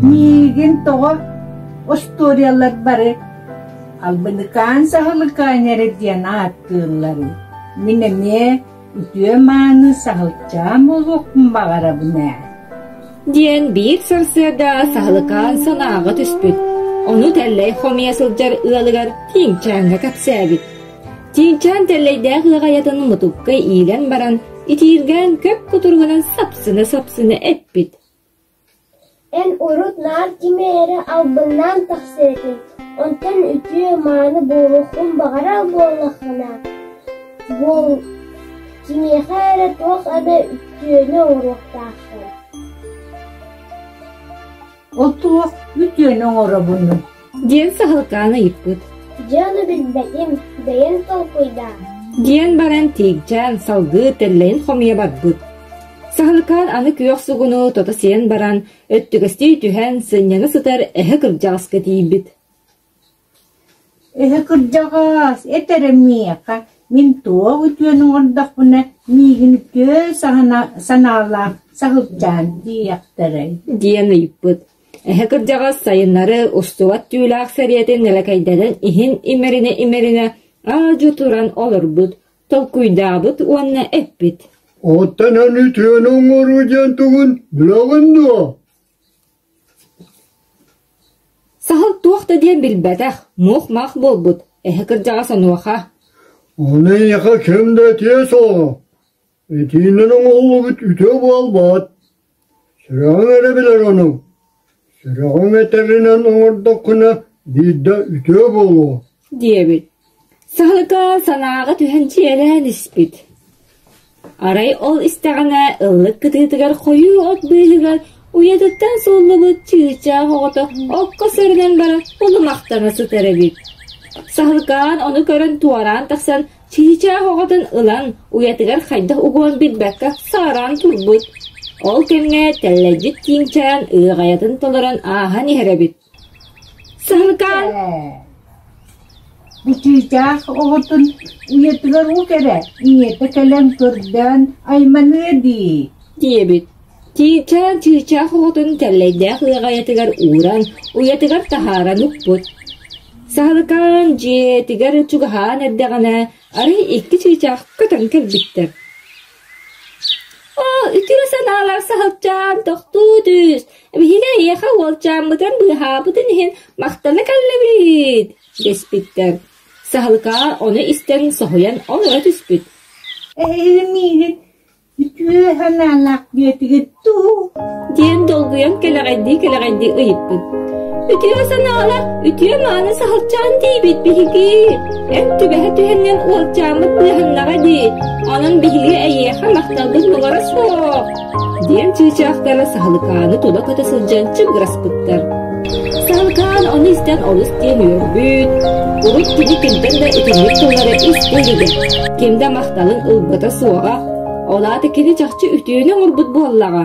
Миигин тоҕо остуоруйалар бары Албыныкаан Саһылыкаан эрэ диэн ааттыылларый? Мин эмиэ үтүө-мааны саһылчаан буолуохпун баҕарабын ээ диэн биир сарсыарда Саһылыкаан санааҕа түспүт. Ону тэллэй хомуйа сылдьар ыалыгар Тииҥчээҥҥэ кэпсээбит. Тииҥчээн тэллэйдээх ыаҕайатын мутукка иилэн баран, итииргээн көп кутуругунан сапсына-сапсына эппит. Эн урут наар кими эрэ албыннаан тахсар этиҥ, онтон үтүө-мааны буолуоххун баҕарар буоллаххына, буол кимиэхэ эрэ туох эмэ үтүөнү оҥоруохтааххын Ол туох үтүөнү оҥоробунуй диэн саһылкаан ыйыппыт. Дьэ ону билбэтим, бэйэҥ толкуйдаа диэн баран тииҥчээн салгыы тэллэйин хомуйа барбыт. Саһылыкаан аны күөх сугуну тото сиэн баран, өттүгэстии түһэн сынньана сытар эһэ кырдьаҕаска тиийбит. Эһэ кырдьаҕас, эт эрэ миэхэ, мин туох үтүөнү оҥордохпуна миигин үтүө санаалаах саһылчаан диэхтэрэй диэн ыйыппыт. Эһэ кырдьаҕас сайыннары устубат түүлээх сэриэтин нэлэкэйдэнэн иһин имэринэ-имэринэ аа-дьуо туран олорбут, толкуйдаабыт уонна эппит: Оттон эн үтүөнү оҥоруу диэн тугун билэҕин дуо? Саһыл туох да диэн билбэтэх, муох-маах буолбут, эһэ кырдьаҕас онуоха: Ону эйиэхэ ким да этиэ суоҕа. Итиинэн оҥоһуллубут үтүө буолбат. Сүрэҕиҥ эрэ билэр ону. Сүрэҕиҥ этэринэн оҥордоххуна биирдэ үтүө буолуо диэбит. Саһылыка санааҕа түһэн дьиэлээн испит. Арай ол истэҕинэ ыллык кытыытыгар хойуу от быыһыгар уйатыттан сууллубут чыычаах оҕото окко сэрэнэн баран улумахтана сытар эбит. Саһылыкаан ону көрөн туораан тахсан Чыычаах оҕотун ылан, уйатыгар хайдах угуон билбэккэ саараан турбут. Ол кэмҥэ тэллэйбит тииҥчээн ыаҕайатын толорон ааһан иһэр эбит. Саһылыкаан Бу чыычаах оҕотун уйатыгар ук эрэ, ийэтэ кэлэн көрдөөн айманыа дии диэбит. Тииҥчээн чыычаах оҕотун тэллэйдээх ыаҕайатыгар ууран, уйатыгар таһааран укпут. Саһылыкаан дьиэтигэр чугаһаан эрдэҕинэ, арай икки чыычаах көтөн кэлбиттэр. «Оо, үтүө санаалаах саһылчаан, тохтуу түс! Биһиги эйиэхэ уолчааммытын быыһаабытын иһин махтана кэллибит!» дэспиттэр. Саһылыкаан ону истэн соһуйан олоро түспүт. Эһиги миигин Үтүө санаалаах диэтигит дуу? диэн долгуйан кэлэҕэйдии-кэлэҕэйдии ыйыппыт. Үтүө санаалаах, үтүө мааны саһылчаан диибит биһиги. Эн түбэһэ түһэннэн уолчааммыт быыһаннаҕа дии, онон биһиги эйиэхэ махталбыт муҥара суох, диэн чыычаахтара саһылыкааны тула көтө сылдьан чыгыраспыттар. Саһылыкаан ону истэн олус диэн үөрбүт. Урут кини кимтэн да итинник тыллары истэ илигэ, ким да махталын ылбыта суоҕа. Ол аата кини чахчы үтүөнү оҥорбут буоллаҕа.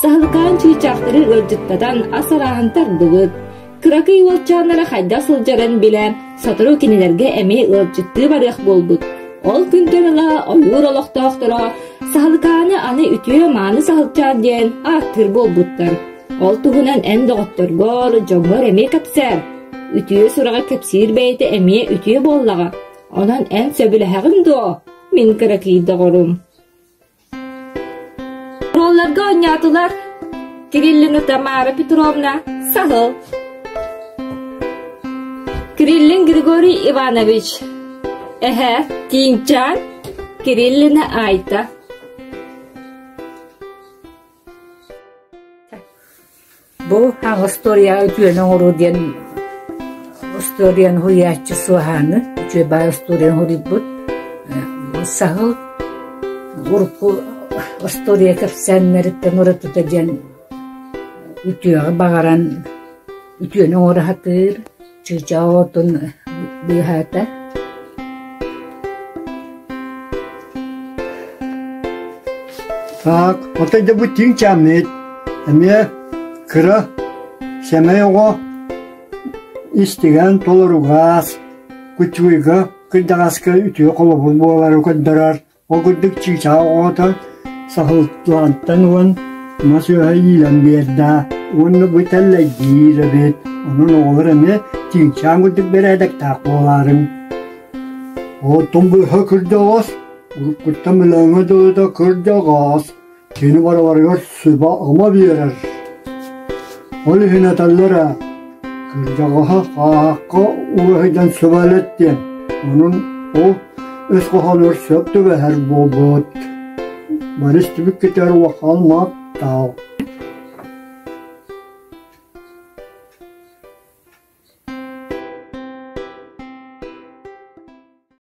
Саһылыкаан чыычаахтары ыалдьыттатан ас арааһын тардыбыт. Кыракый уолчааннара хайдах сылдьарын билэ, сотору кинилэргэ эмиэ ыалдьыттыы барыах буолбут. Ол күнтэн ыла ойуур олохтоохторо Саһылыкааны аны үтүө-мааны саһылчаан диэн ааттыыр буолбуттар. Ол туһунан эн доҕотторгор, дьоҥҥор эмиэ кэпсээр. Үтүө сураҕы кэпсиир бэйэтэ эмиэ үтүө буоллаҕа. Онон эн сөбүлэһэҕин дуо, мин кыракый доҕорум? Оруолларга оонньоотулар Кириллина Тамара Петровна, Саһыл. Кириллин Григорий Иванович, эһэ Тииҥчээн, Кириллина Айта. Бу остуоруйаҕа үтүөнү оҥоруу диэн остуоруйаны суруйааччы Суоһааны үчүгэй баай остуоруйаны суруйбут. Саһыл урукку остуоруйа кэпсээннэриттэн уратыта диэн үтүөҕэ баҕаран үтүөнү оҥоро сатыыр, чыычаах оҕотун быыһаата. Так, отой да бу тиҥ чааммыт эмиэ кыра сэмэй оҕо истигэн толоругас, кучуйга кырдьаҕаска үтүө холобур буолары көрдөрөр. Ол курдук чыычаах оҕото саһыллаантан уон мас үөһэ иилэн биэрдэ. уонна бу тэллэйдиир эбит. Онон оҕолор эмиэ тииҥчээн курдук бэрээдэктээх буолаарыҥ. Оттон быһа кырдьаҕас, уруккуттан билээҥҥэ дылыта кырдьаҕас, кини барыларыгар сүбэ-ама биэрэр. Ол иһин этэллэр ээ, кырдьаҕаһы хааһахха ура сылдьан сүбэлэт диэн. Онон ол өс хоһоонугар сөп түбэһэр буолбут. Бары истибиккитигэр улахан махтал.